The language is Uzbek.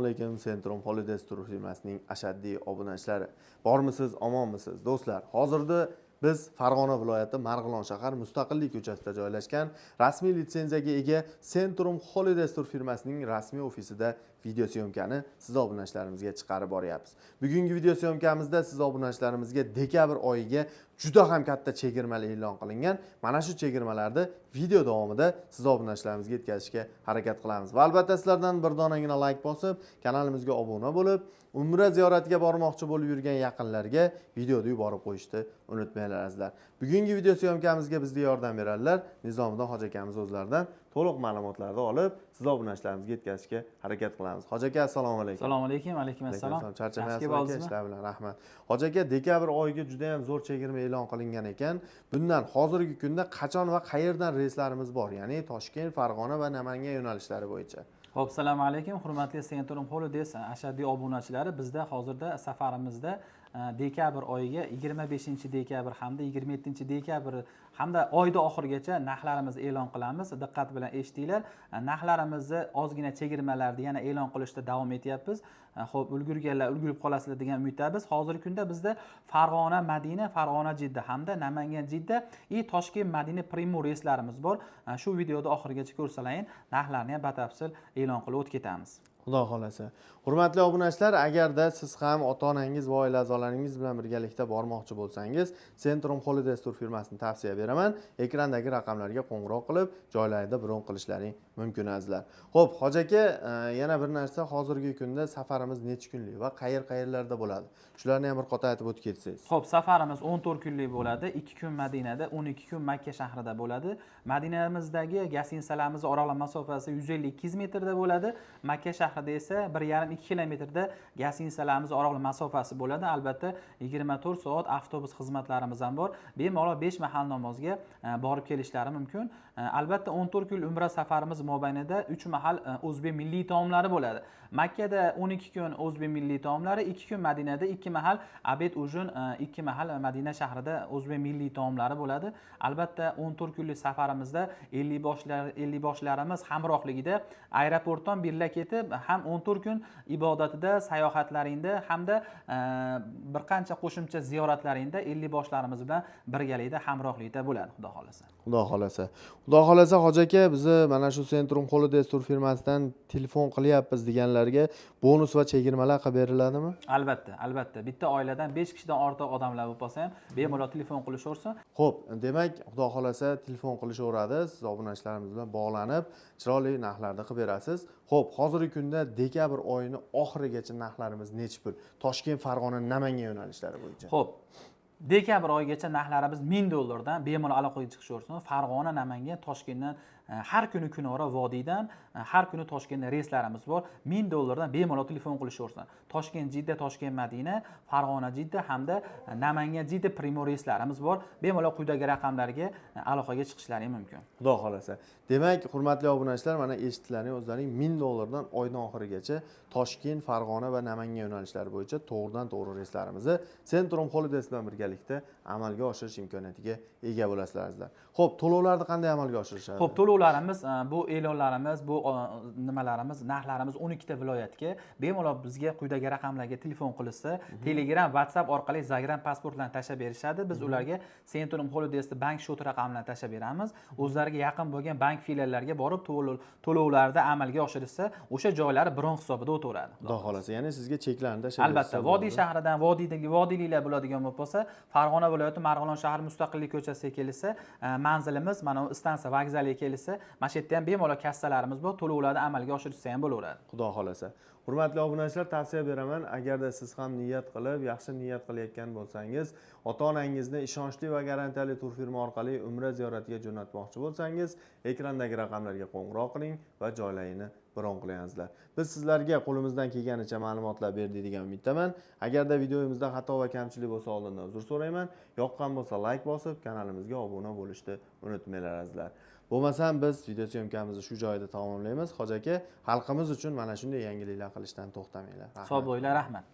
Alaykum, Centrum Holidays tur firmasining ashaddiy obunachilari. Bormisiz, omonmisiz, do'stlar? Hozirda biz Farg'ona viloyati, Marg'ilon shahar, Mustaqillik ko'chasida joylashgan rasmiy litsenziyaga ega Centrum Holidays tur firmasining rasmiy ofisida video съёмка ni siz obunachilarimizga chiqarib boryapmiz. Bugungi video съёмка mizda siz obunachilarimizga dekabr oyiga juda ham katta chegirmalar e'lon qilingan. Mana shu chegirmalarni video davomida siz obunachilarimizga yetkazishga harakat qilamiz. Va albatta sizlardan bir donagina layk bosib, kanalimizga obuna bo'lib, umra ziyoratiga bormoqchi bo'lib yurgan yaqinlarga videoni yuborib qo'yishni unutmanglar, azizlar. Bugungi video съёмка mizga bizga yordam beradilar Nizomiddin hoji akamiz o'zlaridan to'liq ma'lumotlarni olib, siz obunachilarimizga yetkazishga harakat qilamiz. Hoji aka, assalomu alaykum. Assalomu alaykum, alaykum assalom. Alaykum assalom. Charchamayapsizmi, Yaxshi aka? bo'ldingizmi? Ishlar bilan, rahmat. Hoji aka, dekabr oyiga juda ham zo'r chegirma e'lon qilingan ekan. Bundan hozirgi kunda qachon va qayerdan reyslarimiz bor? Ya'ni Toshkent, Farg'ona va Namangan yo'nalishlari bo'yicha. Xo'p, assalomu alaykum, hurmatli Centrum Holidays ashaddiy obunachilari. Bizda hozirda safarimizda dekabr oyiga 25 dekabr hamda 27 dekabr hamda oyda oxirigacha narxlarimizni e'lon qilamiz. Diqqat bilan eshitinglar. Narxlarimizni ozgina chegirmalarni yana e'lon qilishda davom etyapmiz. Xo'p, ulgurganlar ulgurib qolasizlar degan umiddamiz. Hozirgi kunda bizda Farg'ona Madina, Farg'ona Jidda hamda Namangan Jidda и Toshkent Madina прямой reyslarimiz bor. Shu videoda oxirigacha ko'rsalaring, narxlarni ham batafsil e'lon qilib o'tib ketamiz. Xudo xohlasa. Hurmatli obunachilar, agarda siz ham ota-onangiz va oila a'zolaringiz bilan birgalikda bormoqchi bo'lsangiz, Centrum Holidays tur firmasini tavsiya beraman. Ekrandagi raqamlarga qo'ng'iroq qilib, joylarida bron qilishlaring mumkin, azizlar. Xo'p, hoji aka, yana bir narsa, hozirgi kunda safarimiz necha kunlik va qayer qayerlarda bo'ladi? Shularni ham bir qator aytib o'tib ketsangiz. Xo'p, safarimiz 14 kunlik bo'ladi. 2 kun Madinada, 12 kun Makka shahrida bo'ladi. Madinamizdagi гостиница larimiz oraliq masofasi 150-200 metrda bo'ladi. Makka shahrida esa 1,5-2 kilometrda гостиница larimiz oraliq masofasi bo'ladi. Albatta, 24 soat avtobus xizmatlarimiz ham bor. Bemalol 5 mahal namozga borib kelishlari mumkin. Albatta, 14 kun umra safarimiz mobaynida 3 mahal o'zbek milliy taomlari bo'ladi. Makkada 12 kun o'zbek milliy taomlari, 2 kun Madinada 2 mahal обед, ужин, 2 mahal Madina shahrida o'zbek milliy taomlari bo'ladi. Albatta, 14 kunlik safarimizda 50 boshlar 50 boshlarimiz hamrohligida aeroportdan birga ketib, ham 14 kun ibodatida, sayohatlaringda hamda bir qancha qo'shimcha ziyoratlaringda 50 boshlarimiz bilan birgalikda hamrohlikda bo'ladi, Xudo xohlasa. Xudo xohlasa. Xudo xohlasa, hoji aka, bizni mana shu Centrum Holidays tur firmasidan telefon qilyapmiz deganlarga bonus va chegirmalar qilib beriladimi? Albatta, albatta. Bitta oiladan 5 kishidan ortiq odamlar bo'lib qolsa ham bemalol telefon qilishaversin. Xo'p, demak, Xudo xohlasa, telefon qilishaveradi. Siz obunachilarimiz bilan bog'lanib, chiroyli narxlarda qilib berasiz. Xo'p, hozirgi kunda dekabr oyini oxirigacha narxlarimiz nechi pul? Toshkent, Farg'ona, Namangan yo'nalishlari bo'yicha. Xo'p, dekabr oyigacha narxlarimiz 1000 dollardan bemalol aloqaga chiqishaversin. Farg'ona, Namangan, Toshkentdan har kuni kunora vodiydan, har kuni Toshkentda reyslarimiz bor. 1000 dollardan bemalol telefon qilishaversin. Toshkent Jidda, Toshkent Madina, Farg'ona Jidda hamda Namangan Jidda прямой reyslarimiz bor. Bemalol quyidagi raqamlarga aloqaga chiqishlari mumkin. Xudo xohlasa. Demak, hurmatli obunachilar, mana eshitdilaring o'zlaring, 1000 dollardan oydan oxirigacha Toshkent, Farg'ona va Namangan yo'nalishlari bo'yicha to'g'ridan to'g'ri reyslarimizni Centrum Holidays bilan birgalikda amalga oshirish imkoniyatiga ega bo'lasizlar, azizlar. Xo'p, to'lovlarni qanday amalga oshirishadi? Xo'p, to'lovlarimiz, bu e'lonlarimiz, bu nimalarimiz, narxlarimiz 12 ta viloyatga bemalol bizga quyidagi raqamlarga telefon qilishsa, Telegram, WhatsApp orqali загран pasportlarni tashlab berishadi. Biz ularga Centrum Holidays'ni bank счёт raqamlarini tashlab beramiz. O'zlariga yaqin bo'lgan bank filiallariga borib to'lovlarni amalga oshirishsa, o'sha joylari bron hisobida o'taveradi. Xudo xohlasa, ya'ni sizga cheklarni tashlab Albatta, berishsa vodiy bo'ladi. shahridan vodiydagi vodiyliklar bo'ladigan bo'lib qolsa, Farg'ona viloyati, Marg'ilon shahri, Mustaqillik ko'chasiga kelishsa, manzilimiz mana bu stansiya vokzaliga kelishsa, mana shu yerda ham bemalol kassalarimiz bor, to'lovlarni amalga oshirishsa ham bo'laveradi. Xudo xohlasa. Hurmatli obunachilar, tavsiya beraman, agarda siz ham niyat qilib, yaxshi niyat qilayotgan bo'lsangiz, ota onangizni ishonchli va garantiyali turfirma orqali umra ziyoratiga jo'natmoqchi bo'lsangiz, ekrandagi raqamlarga qo'ng'iroq qiling va joylarini bron qilayapsizlar. Biz sizlarga qo'limizdan kelganicha ma'lumotlar berdik degan umiddaman. Agarda videomizda xato va kamchilik bo'lsa, oldindan uzr so'rayman. Yoqqan bo'lsa, layk bosib, kanalimizga obuna bo'lishni unutmanglar, azizlar. Bo'lmasam biz video съёмка mizni shu joyda tamomlaymiz. Hoji aka, xalqimiz uchun mana shunday yangiliklar qilishdan to'xtamanglar. Rahmat. Sog' bo'linglar, rahmat.